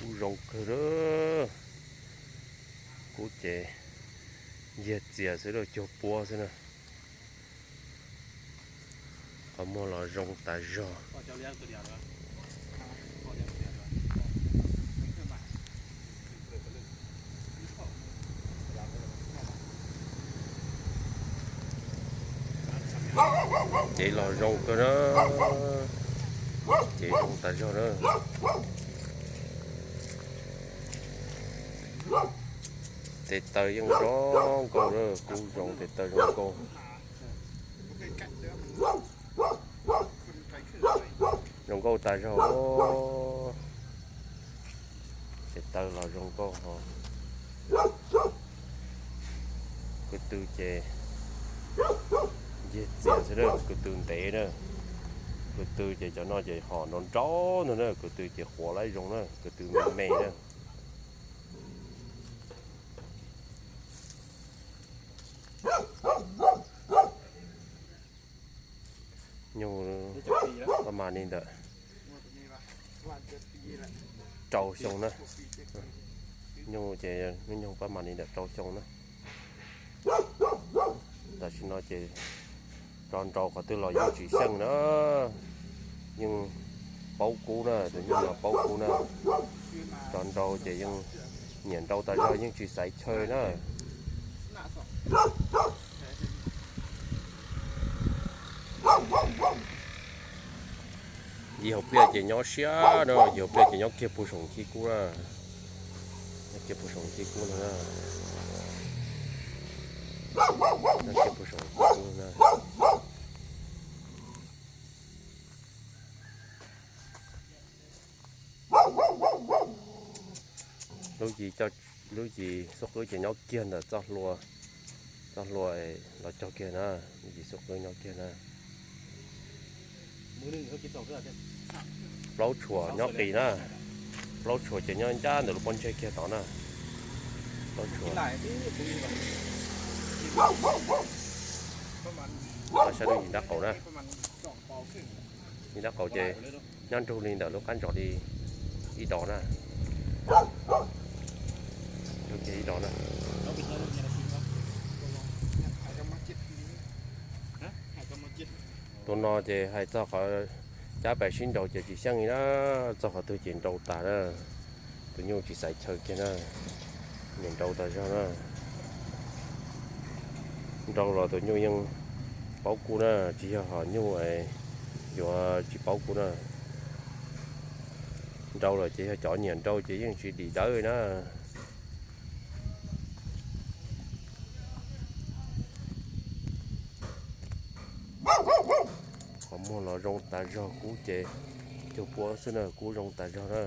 Kub zoo kawg na. Kub ces yag txias xwb, cuag puab xwb na. Qhov muag los zoo tas zog. Ces los zoo kawg na. Ces zoo tas zog na. Tes taw yeej zoo nkauj na, kub zoo tes taw zoo nkauj. Zoo nkauj tas zog. Tes taw los zoo nkauj ho. Ko tw ces yag txias xwb na, ko tw ntev na. Ko tw ces cov no ces hom nrau nrau ntag na, ko tw ces quav laib zoo na, ko tw me me na. Nyuj pab mas li ntawm rau xyoo na. Nyuj ces hnub nyoog pab mas li ntawm rau xyoo na. Tam sim no ces tso nrau qhov twg los yeej tsis xyeej na, yeej paub kub na, tus nyuj no paub kub na. Tso nrau ces yeej nyiam nrau tas zog, yeej tsis xaiv chaw na. Yim hauv pliaj ces nyob siab no, yim hauv pliaj ces nyob kiag puag saum nkhib kub na. Nyob kiag puag saum nkhib kub no na. Nyob kiag puag saum nkhib kub na. Lub yim, lub yim xub qwb ces nyob kiag ntawm txoj hlua, txoj hlua los cog kiag na. Lub yim xub qwb nyob kiag na. Plaub tshuam nyob qis na. Plaub tshuam ces nyob ncaj ntawm lub pob ntseg kiag tod na. Plaub tshuam. Saib lub yim nrab qaum na. Yim nrab qaum ces nyob nrug li ntawm lub qab ntsos li ib dos na. Nrug kiag ib dos na. Tus no ces hais txog qhov cab pais sib nraus ces tsis xyeej li na, txog qhov twg ces nrau tas na. Tus nyuj tsis xaiv chaw kiag na, nyiam nrau tas zog na. Nrau los tus nyuj yeej paub kub na, tsis yog hom nyuj yuav tsis paub kub na. Nrau lawm ces yog cov nyiam nrau ces yeej tsis dim dawb na. Qhov muag los zoo tas zog, kub ces cuag puab xwb na, kub zoo tas zog na.